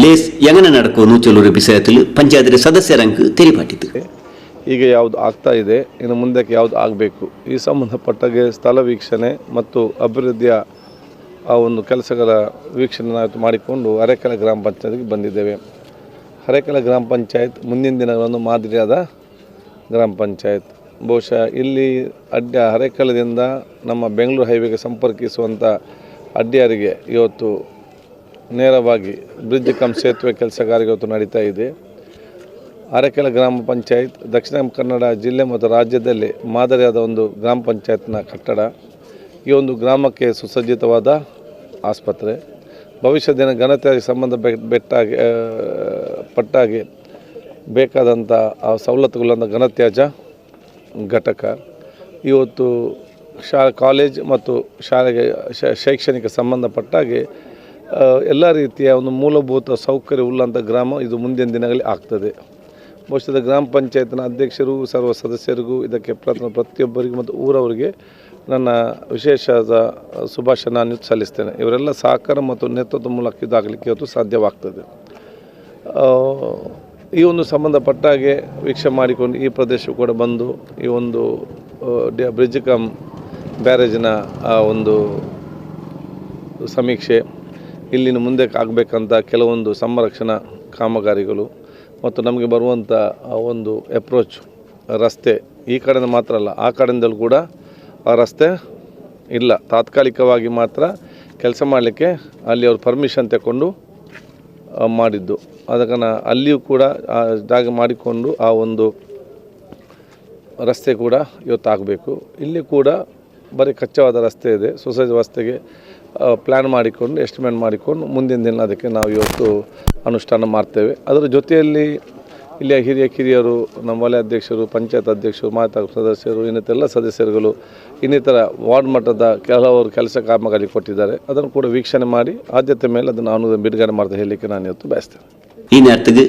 ಲೇಸ್ ಯಂಗನ ನಡಕೋ ನೂಚಲೂರು ಬಿಸಯತಿಲು ಪಂಚಾಯತ್ ಸದಸ್ಯರಂಕ್ ತೆರಿಪಾಟಿತು. ಈಗ ಯಾವುದು ಆಗ್ತಾ ಇದೆ, ಇನ್ನು ಮುಂದಕ್ಕೆ ಯಾವುದು ಆಗಬೇಕು, ಈ ಸಂಬಂಧಪಟ್ಟಾಗೆ ಸ್ಥಳ ವೀಕ್ಷಣೆ ಮತ್ತು ಅಭಿವೃದ್ಧಿಯ ಆ ಒಂದು ಕೆಲಸಗಳ ವೀಕ್ಷಣೆ ನಾವು ಮಾಡಿಕೊಂಡು ಹರೇಕಳ ಗ್ರಾಮ ಪಂಚಾಯತ್ಗೆ ಬಂದಿದ್ದೇವೆ. ಹರೇಕಳ ಗ್ರಾಮ ಪಂಚಾಯತ್ ಮುಂದಿನ ದಿನಗಳನ್ನು ಮಾದರಿಯಾದ ಗ್ರಾಮ ಪಂಚಾಯತ್. ಬಹುಶಃ ಇಲ್ಲಿ ಅಡ್ಡ ಹರೇಕಳದಿಂದ ನಮ್ಮ ಬೆಂಗಳೂರು ಹೈವೇಗೆ ಸಂಪರ್ಕಿಸುವಂಥ ಅಡ್ಡಿಯಾರಿಗೆ ಇವತ್ತು ನೇರವಾಗಿ ಬ್ರಿಡ್ಜ್ ಕಮ್ ಸೇತುವೆ ಕೆಲಸ ಕಾರ್ಯ ಇವತ್ತು ನಡೀತಾ ಇದೆ. ಹರೇಕಳ ಗ್ರಾಮ ಪಂಚಾಯತ್ ದಕ್ಷಿಣ ಕನ್ನಡ ಜಿಲ್ಲೆ ಮತ್ತು ರಾಜ್ಯದಲ್ಲಿ ಮಾದರಿಯಾದ ಒಂದು ಗ್ರಾಮ ಪಂಚಾಯತ್ನ ಕಟ್ಟಡ. ಈ ಒಂದು ಗ್ರಾಮಕ್ಕೆ ಸುಸಜ್ಜಿತವಾದ ಆಸ್ಪತ್ರೆ, ಭವಿಷ್ಯದ ಘನತೆಗೆ ಸಂಬಂಧ ಪಟ್ಟಾಗಿ ಬೇಕಾದಂಥ ಆ ಸವಲತ್ತುಗಳನ್ನ ಘನತ್ಯಾಜ್ಯ ಘಟಕ, ಇವತ್ತು ಕಾಲೇಜ್ ಮತ್ತು ಶಾಲೆಗೆ ಶೈಕ್ಷಣಿಕ ಸಂಬಂಧಪಟ್ಟಾಗೆ ಎಲ್ಲ ರೀತಿಯ ಒಂದು ಮೂಲಭೂತ ಸೌಕರ್ಯ ಉಳ್ಳಂಥ ಗ್ರಾಮ ಇದು ಮುಂದಿನ ದಿನಗಳಲ್ಲಿ ಆಗ್ತದೆ. ಬಹುಶಃ ಗ್ರಾಮ ಪಂಚಾಯತ್ನ ಅಧ್ಯಕ್ಷರು, ಸರ್ವ ಸದಸ್ಯರಿಗೂ, ಇದಕ್ಕೆ ಪ್ರತಿಯೊಬ್ಬರಿಗೂ ಮತ್ತು ಊರವರಿಗೆ ನನ್ನ ವಿಶೇಷವಾದ ಶುಭಾಶಯ ನಾನು ಸಲ್ಲಿಸ್ತೇನೆ. ಇವರೆಲ್ಲ ಸಹಕಾರ ಮತ್ತು ನೇತೃತ್ವ ಮೂಲಕ ಇದಾಗಲಿಕ್ಕೆ ಇವತ್ತು ಸಾಧ್ಯವಾಗ್ತದೆ. ಈ ಒಂದು ಸಂಬಂಧಪಟ್ಟಾಗೆ ವೀಕ್ಷಣೆ ಮಾಡಿಕೊಂಡು ಈ ಪ್ರದೇಶ ಕೂಡ ಬಂದು ಈ ಒಂದು ಬ್ರಿಡ್ಜ್ ಕಮ್ ಬ್ಯಾರೇಜಿನ ಆ ಒಂದು ಸಮೀಕ್ಷೆ, ಇಲ್ಲಿನ ಮುಂದಕ್ಕೆ ಆಗಬೇಕಂತ ಕೆಲವೊಂದು ಸಂರಕ್ಷಣಾ ಕಾಮಗಾರಿಗಳು ಮತ್ತು ನಮಗೆ ಬರುವಂಥ ಒಂದು ಅಪ್ರೋಚ್ ರಸ್ತೆ ಈ ಕಡೆಯಿಂದ ಮಾತ್ರ ಅಲ್ಲ, ಆ ಕಡೆಯಿಂದಲೂ ಕೂಡ ಆ ರಸ್ತೆ ಇಲ್ಲ, ತಾತ್ಕಾಲಿಕವಾಗಿ ಮಾತ್ರ ಕೆಲಸ ಮಾಡಲಿಕ್ಕೆ ಅಲ್ಲಿ ಅವರು ಪರ್ಮಿಷನ್ ತಗೊಂಡು ಮಾಡಿದ್ದು. ಅದಕ್ಕೆ ಅಲ್ಲಿಯೂ ಕೂಡ ಆ ಜಾಗ ಮಾಡಿಕೊಂಡು ಆ ಒಂದು ರಸ್ತೆ ಕೂಡ ಇವತ್ತಾಗಬೇಕು. ಇಲ್ಲಿ ಕೂಡ ಬರೀ ಕಚ್ಚವಾದ ರಸ್ತೆ ಇದೆ, ಸೊಸೈಟಿ ರಸ್ತೆಗೆ ಪ್ಲ್ಯಾನ್ ಮಾಡಿಕೊಂಡು ಎಸ್ಟಿಮೇಟ್ ಮಾಡಿಕೊಂಡು ಮುಂದಿನ ದಿನ ಅದಕ್ಕೆ ನಾವು ಇವತ್ತು ಅನುಷ್ಠಾನ ಮಾಡ್ತೇವೆ. ಅದರ ಜೊತೆಯಲ್ಲಿ ಇಲ್ಲಿಯ ಹಿರಿಯ ಕಿರಿಯರು, ನಮ್ಮ ವಲಯ ಅಧ್ಯಕ್ಷರು, ಪಂಚಾಯತ್ ಅಧ್ಯಕ್ಷರು, ಮಾತಾ ಸದಸ್ಯರು, ಇನ್ನಿತರ ಸದಸ್ಯರುಗಳು, ಇನ್ನಿತರ ವಾರ್ಡ್ ಮಟ್ಟದ ಕೆಲವರು ಕೆಲಸ ಕಾಮಗಾರಿ ಕೊಟ್ಟಿದ್ದಾರೆ. ಅದನ್ನು ಕೂಡ ವೀಕ್ಷಣೆ ಮಾಡಿ ಆದ್ಯತೆ ಮೇಲೆ ಅದನ್ನು ಅನುದಾನ ಬಿಡುಗಡೆ ಮಾಡ್ತಾ ಹೇಳಲಿಕ್ಕೆ ನಾನು ಇವತ್ತು ಬಯಸ್ತೇನೆ. ಈ ನೇರத்துக்கு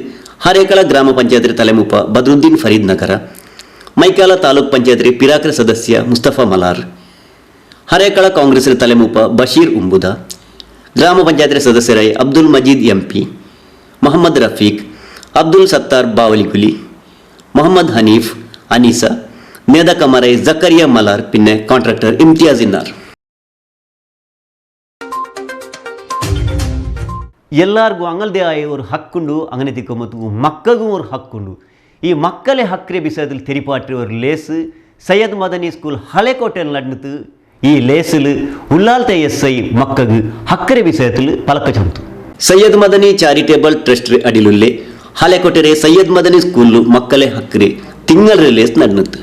ಹರೇಕಳ ಗ್ರಾಮ ಪಂಚಾಯತ್ ತಲೆಮುಪ್ಪ ಬದ್ರುದ್ದೀನ್ ಫರೀದ್ ನಗರ, ಮೈಕಾಲ ತಾಲೂಕ್ ಪಂಚಾಯತ್ ಪಿರಾಕ್ರ ಸದಸ್ಯ ಮುಸ್ತಫಾ ಮಲಾರ್, ಹರೇಕಳ ಕಾಂಗ್ರೆಸ್ ತಲೆಮುಪ್ಪ ಬಶೀರ್ ಉಂಬುದ, ಗ್ರಾಮ ಪಂಚಾಯತ್ ಸದಸ್ಯರಾയി ಅಬ್ದುಲ್ ಮಜೀದ್ ಎಂಪಿ, ಮೊಹಮ್ಮದ್ ರಫೀಕ್, ಅಬ್ದುಲ್ ಸತ್ತಾರ್ ಬಾವಲಿಗುಲಿ, ಮೊಹಮ್ಮದ್ ಹನೀಫ್, ಅನೀಸಾ, നേതാക്കന്മാരായ ജക്കരിയ മലാർ, പിന്നെ കോൺട്രാക്ടർ ഇംതിയാസ് ഇന്നാർ. എല്ലാവർക്കും അങ്ങലത്തെ ആയ ഒരു ഹക്കുണ്ട്, അങ്ങനെ തിക്കുമ്പോൾ മക്കൾക്കും ഒരു ഹക്കുണ്ട്. ഈ മക്കളെ ഹക്കരെ വിഷയത്തിൽ തെരിപ്പാറ്റിയ ഒരു ലേസ് സയ്യദ് മദനി സ്കൂൾ ഹളേക്കോട്ടയിൽ നടന്നിട്ട് ഈ ലേസിൽ ഉള്ളാലത്തെ എസ് I മക്കൾക്ക് ഹക്കരെ വിഷയത്തിൽ പലക്ക ചമത്തു. സയ്യദ് മദനി ചാരിറ്റബിൾ ട്രസ്റ്റ് അടിയിലുള്ളേ ഹലേക്കോട്ടെ സയ്യദ് മദനി സ്കൂളിൽ മക്കളെ ഹക്കരെ തിങ്കൾ ലേസ് നടന്നിട്ട്.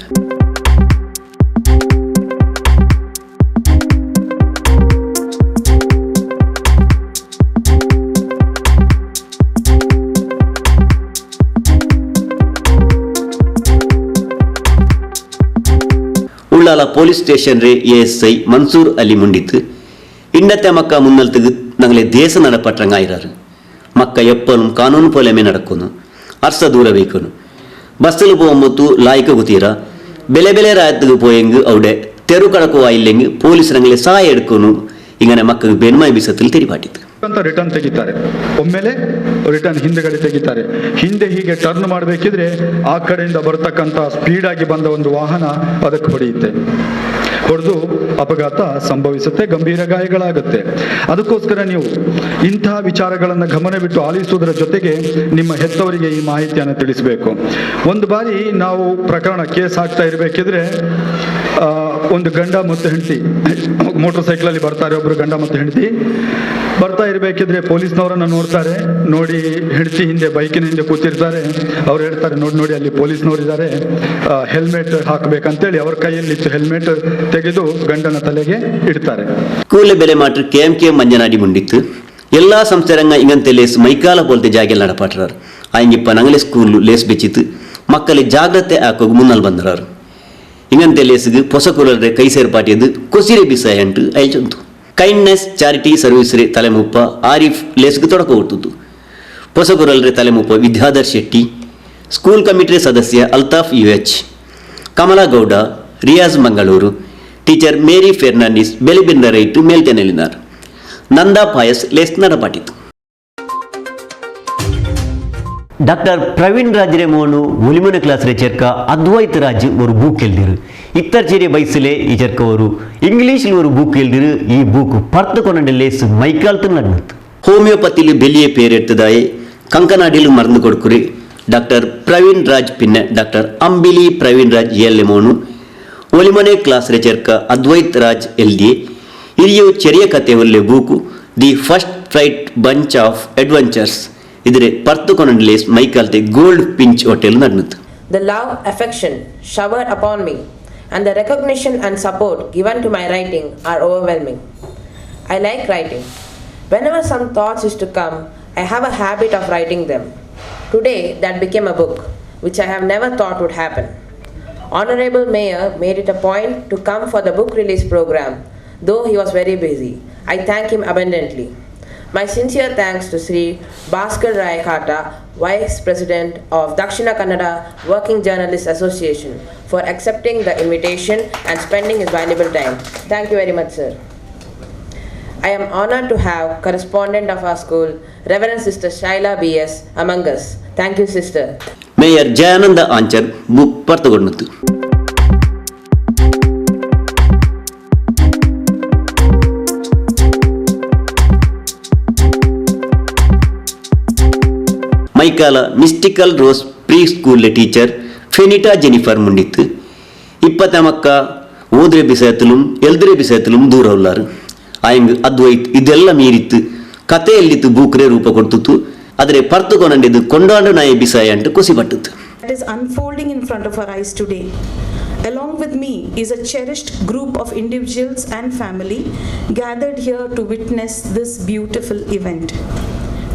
ಉಳ್ಳಾಲ ಪೊಲೀಸ್ ಸ್ಟೇಷನ್ ರೇ ಎಎಸ್ಐ ಮನ್ಸೂರ್ ಅಲಿ ಮುಂಡಿತ್ತು ಇನ್ನത്തെ മക്ക മുന്നൽത്തുക്ക് ഞങ്ങളെ ദേശ നടപ്പറ്റങ്ങായിരാറ്. മക്ക എപ്പോഴും കാനൂನು പോലെമേ നടക്കുന്നു, അർസ ദൂര വയ്ക്കുന്നു. ബസ്സിൽ പോകുമ്പോൾ ലായ്ക്ക് കുത്തീര ಬೆಲೆ ಬೆಲೆ ರಾಯತ್ತಿಗೆ പോയെങ്കിൽ അവിടെ തെരു കടക്കുവായില്ലെങ്കിൽ പോലീസ് ഞങ്ങളെ സഹായം എടുക്കുന്നു. ഇങ്ങനെ മക്കൾക്ക് ಬೆನ್ಮೈ ಬಿಸത്തിൽ തെരിಪಾಟಿತ್ತು. ಅಂತ ರಿಟರ್ನ್ ತೆಗಿತಾರೆ, ಒಮ್ಮೆಲೆ ರಿಟರ್ನ್ ಹಿಂದ್ಗಡೆ ತೆಗಿತಾರೆ. ಹಿಂದೆ ಹೀಗೆ ಟರ್ನ್ ಮಾಡಬೇಕಿದ್ರೆ ಆ ಕಡೆಯಿಂದ ಬರ್ತಕ್ಕಂಥ ಸ್ಪೀಡ್ ಆಗಿ ಬಂದ ಒಂದು ವಾಹನ ಅದಕ್ಕೆ ಹೊಡೆಯುತ್ತೆ, ಹೊಡೆದು ಅಪಘಾತ ಸಂಭವಿಸುತ್ತೆ, ಗಂಭೀರ ಗಾಯಗಳಾಗುತ್ತೆ. ಅದಕ್ಕೋಸ್ಕರ ನೀವು ಇಂತಹ ವಿಚಾರಗಳನ್ನು ಗಮನವಿಟ್ಟು ಆಲಿಸುವುದರ ಜೊತೆಗೆ ನಿಮ್ಮ ಹೆತ್ತವರಿಗೆ ಈ ಮಾಹಿತಿಯನ್ನು ತಿಳಿಸಬೇಕು. ಒಂದು ಬಾರಿ ನಾವು ಪ್ರಕರಣ ಕೇಸ್ ಹಾಕ್ತಾ ಇರಬೇಕಿದ್ರೆ ಒಂದು ಗಂಡ ಮತ್ತು ಹೆಂಡತಿ ಮೋಟರ್ ಸೈಕಲಲ್ಲಿ ಬರ್ತಾರೆ. ಒಬ್ಬರು ಗಂಡ ಮತ್ತು ಹೆಂಡತಿ ಬರ್ತಾ ಇರಬೇಕಿದ್ರೆ ಪೊಲೀಸ್ನವರನ್ನು ನೋಡ್ತಾರೆ. ನೋಡಿ ಹೆಂಡತಿ ಹಿಂದೆ ಬೈಕಿನ ಹಿಂದೆ ಕೂತಿರ್ತಾರೆ. ಅವ್ರು ಹೇಳ್ತಾರೆ, ನೋಡಿ ನೋಡಿ ಅಲ್ಲಿ ಪೊಲೀಸ್ನವರು ಇದ್ದಾರೆ, ಹೆಲ್ಮೆಟ್ ಹಾಕಬೇಕಂತೇಳಿ ಅವ್ರ ಕೈಯಲ್ಲಿತ್ತು ಹೆಲ್ಮೆಟ್ ತೆಗೆದು ಗಂಡನ ತಲೆಗೆ ಇಡ್ತಾರೆ. ಕೂಲೆ ಬೆಲೆ ಮಾಟ್ರು ಕೆ ಎಂ ಕೆ ಮಂಜನಾಡಿ ಮುಂಡಿತ್ತು. ಎಲ್ಲ ಸಂಸ್ಥೆರಂಗ ಇಂಗಂತೆ ಲೇಸ್ ಮೈಕಾಲ ಪೋಲ್ತೆ ಜಾಗೆಲ್ಲ ನಡಪಾಟ್ರಾರು. ಆಯಿಂಗಿಪ್ಪ ನಂಗಲೆ ಸ್ಕೂಲ್ ಲೇಸ್ ಬೆಚ್ಚಿತ್ತು ಮಕ್ಕಳಿ ಜಾಗ್ರತೆ ಹಾಕೋಗಿ ಮುನ್ನಲ್ಲಿ ಬಂದರಾರು. ಇಂಗಂತೆ ಲೇಸ್ಗೆ ಪೊಸಕುಲರೆ ಕೈ ಸೇರ್ಪಾಟಿಯದು ಕೊಸಿರೆ ಬಿಸ ಎಂಟು ಐಚಂತು. ಕೈಂಡ್ನೆಸ್ ಚಾರಿಟಿ ಸರ್ವಿಸ್ ರೇ ತಲೆಮುಪ್ಪ ಆರಿಫ್ ಲೇಸ್ಗೆ ತೊಡಕ ಹುಟ್ಟುದು. ಪೊಸಕುರಲ್ರೆ ತಲೆಮುಪ್ಪ ವಿದ್ಯಾಧರ್ ಶೆಟ್ಟಿ, ಸ್ಕೂಲ್ ಕಮಿಟಿ ಸದಸ್ಯ Altaf U H, Kamala Gowda, Riyaz Mangaluru, teacher Mary Fernandes ಬೆಲಿಬಿಂದ right ಮೇಲ್ತೆನೆಲಿನಾರ್. ನಂದಾ ಪಾಯಸ್ ಲೇಸ್ ನಡಪಾಟಿತು. ಡಾಕ್ಟರ್ ಪ್ರವೀಣ್ ರಾಜ್ ರೇಮೋನು ಒಲಿಮನೆ ಕ್ಲಾಸ್ ರೇ ಚೆರ್ಕ ಅದ್ವೈತ್ ರಾಜ್ ஒரு ಬೂಕ್ ಎಲ್ದಿರು. ಇತ್ತರ್ಚೇರಿ ಬೈಸಲೆ ಈ ಚೆರ್ಕವರು ಇಂಗ್ಲೀಷ್ ஒரு ಬೂಕ್ ಎಲ್ದಿರು. ಈ ಬೂಕ್ ಪರ್ತು ಕೊನಂಡೆ ಲೇಸ್ ಮೈಕಾಲ್ತು ನಡ್ನತ್ತು. ಹೋಮಿಯೋಪತಿಲಿ ಬೆಲಿಯೆ പേരെടുത്തതായി ಕಂಕನಾಡಿಲು ಮರಂದು ಕೊಡ್ಕುರಿ ಡಾಕ್ಟರ್ ಪ್ರವೀಣ್ ರಾಜ್ ಪಿನ್ನೆ ಡಾಕ್ಟರ್ ಅಂಬಿಲಿ ಪ್ರವೀಣ್ ರಾಜ್ ಎಲ್ಎಮೋನು ಒಲಿಮನೆ ಕ್ಲಾಸ್ ರೆಚರ್ಕ ಅದ್ವೈತ್ ರಾಜ್ ಎಲ್ದಿ ಹಿರಿಯು ಚೆರಿಯ ಕತೆ ಒಲ್ಲೆ book the first flight bunch of adventures ಇದ್ರೆ ಪರ್ತು ಕೊನಂಡ್ಲೇಸ್ ಮೈಕಾಲ್ತೆ ಗೋಲ್ಡ್ ಪಿಂಚ್ ಹೋಟೆಲ್ ನಡ್ನತ್ತು. The love, affection showered upon me, and the recognition and support given to my writing are overwhelming. I like writing. Whenever some thoughts is to come, I have a habit of writing them. Today, that became a book, which I have never thought would happen. Honorable Mayor made it a point to come for the book release program, though he was very busy. I thank him abundantly. My sincere thanks to Sri Bhaskar Rai Khata, Vice President of Dakshina Kannada Working Journalists Association, for accepting the invitation and spending his valuable time. Thank you very much, sir. I am honored to have correspondent of our school, Reverend Sister Shaila B.S., among us. Thank you, sister. Mayor Jayananda Anchar book ಪರ್ತುಗೊಂಡತ್ತು. Maikal mystical rose pre school teacher Fenita Jennifer ಮುಂಡಿತ್ತು. ಇಪ್ಪತ್ತಮಕ್ಕ ಓದ್ರೆ ಬಿಸಯತ್ತലും ಎಲ್ದ್ರೆ ಬಿಸಯತ್ತലും ದೂರ ಉಲ್ಲಾರು. ಆಯಂಗ್ ಅದ್ವೈತ್ ಇದೆಲ್ಲ ಮೀರಿತ್ತು ಕಥೆಯಲ್ಲಿತ್ತು ಬೂಕ್ರೆ ರೂಪ ಕೊಡ್ತಿತ್ತು. ಆದರೆ ಪರ್ತುಕೊನಂಡಿದ್ದು ಕೊಂಡಾಂಡು ನಾಯಿ ಬಿಸಾಯ ಅಂಟು ಖುಷಿ ಪಟ್ಟಿತ್ತು. That is unfolding in front of our eyes today. Along with me is a cherished group of individuals and family gathered here to witness this beautiful event.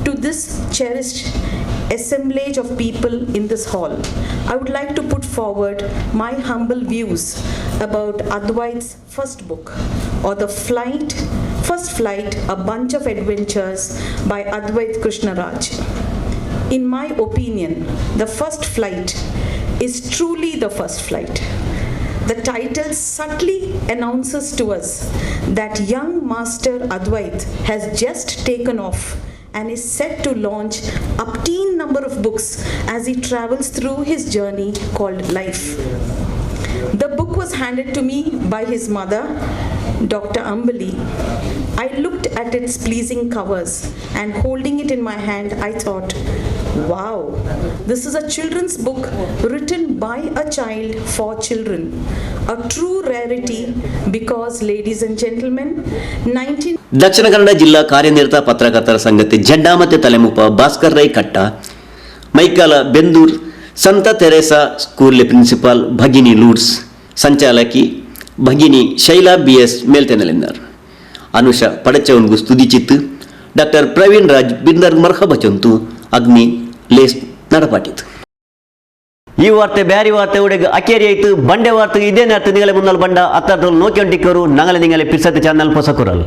To this cherished assemblage of people in this hall, I would like to put forward my humble views about Adwaith's first book, or the flight, First Flight, A Bunch of Adventures by Adwaith Krishnaraj. In my opinion, the first flight is truly the first flight. The title subtly announces to us that young Master Adwaith has just taken off and is set to launch umpteen number of books as he travels through his journey called life. The book was handed to me by his mother, Dr. Ambali. I looked at its pleasing covers and, holding it in my hand, I thought, "Wow, this is a children's book written by a child for children." A true rarity because, ladies and gentlemen, 19 Dakshina Kannada ಜಿಲ್ಲಾ ಕಾರ್ಯನಿರತ ಪತ್ರಕರ್ತರ ಸಂಘತೆ ಜೆಂಡಾಮತೆ ತಲೆಮುಪ ಭಾಸ್ಕರ್ ರೈ ಕಟ್ಟ, ಮೈಕಾಲ ಬೆಂದೂರ್ ಸಂತ Teresa school principal ಭಗಿನಿ Lourdes, ಸಂಚಾಲಕಿ ಭಗಿನಿ Shaila BS ಮೇಲ್ತೆನಲಿದ್ದಾರೆ. ಅನುಷ ಪಡಚವನ್ಗು ಸ್ತುತಿಚಿತ್ತು. ಡಾಕ್ಟರ್ ಪ್ರವೀಣ್ ರಾಜ್ ಬಿಂದರ್ ಮರ್ಹಬಚಂತು ಅಗ್ನಿ ಲೇಸ್ ನಡಪಾಟಿತು. ಈ ವಾರ್ತೆ ಬ್ಯಾರಿ ವಾರ್ತೆ ಉಡೆಗ್ ಅಕೇರಿ ಆಯ್ತು. ಬಂಡೆ ವಾರ್ತೆ ಇದೇ ನೇರ್ತು ನಿಗಲೆ ಮುನ್ನಲ್ ಬಂಡ ಅತ್ತರ್ದೊಲ್ ನೋಕ್ಯಂಟಿಕ್ಕರು ನಗಲೆ ನಿಂಗಲೆ ಪಿರ್ಸತ್ ಚಾನಲ್ ಪೊಸಕುರಲ್.